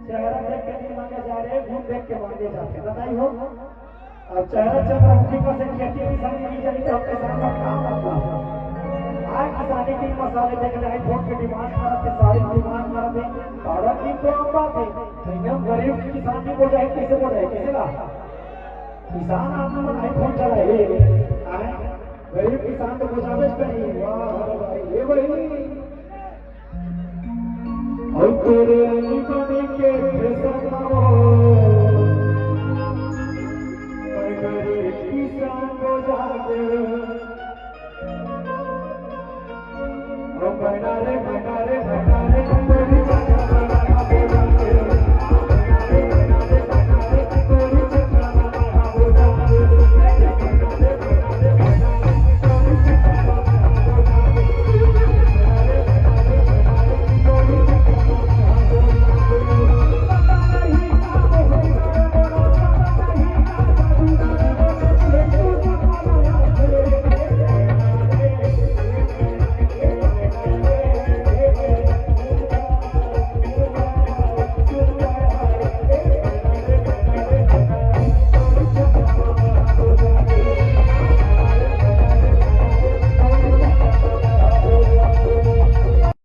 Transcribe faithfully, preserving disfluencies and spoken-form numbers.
चेहरा देख के नहीं मांगे जा रहे, गुण देख के मांगे जाते। बताई हो, अब चेहरा चंद्रमुखी पर से खेती किसानी नहीं जानी तो हम किसान का काम आता। आज किसानी के मसाले देख के iPhone के डिमांड करते, साड़ी की डिमांड करते, पाउडर की तो हम बात है। तो एकदम गरीब किसान की बोझा है, कैसे बोझा है, कैसे ला? किसान आदमी मन iPhone चलाए, आए? गरीब किसान तो बोझाबेच करी। वाह, वाह, वाह, ये भाई। और तेरे रानी बने के फैशन बाबो, मैं गरीब किसान बोझा के। ओ बना रे बना।